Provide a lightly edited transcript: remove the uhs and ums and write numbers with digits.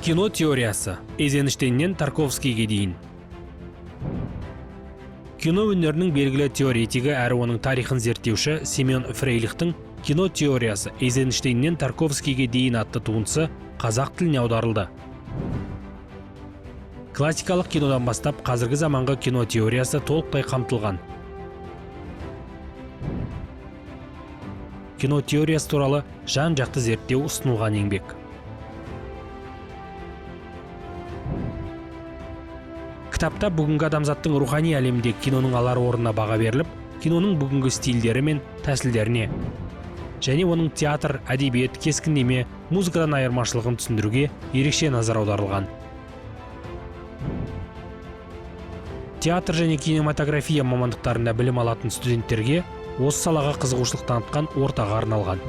Кино теориясы Эйзенштейннен Тарковскийге дейін. Кино өнерінің белгілі теоретигі әрі оның тарихын зерттеуші Семен Фрейлихтің «Кино теориясы Эйзенштейннен Тарковскийге дейін» атты туындысы қазақ тіліне аударылды. Классикалық кинодан бастап қазіргі заманғы кино теориясы толықтай қамтылған. Кино теориясы туралы жан-жақты зерттеу ұсынылған еңбек. Кітапта бүгінгі адамзаттың рухани әлемінде киноның алар орнына баға беріліп, киноның бүгінгі стильдері мен тәсілдеріне және оның театр, әдебиет, кескіндеме, музыкадан айырмашылығын түсіндіруге ерекше назар аударылған. Театр және кинематография мамандықтарында білім алатын студенттерге, осы салаға қызығушылық танытқан ортаға арналған.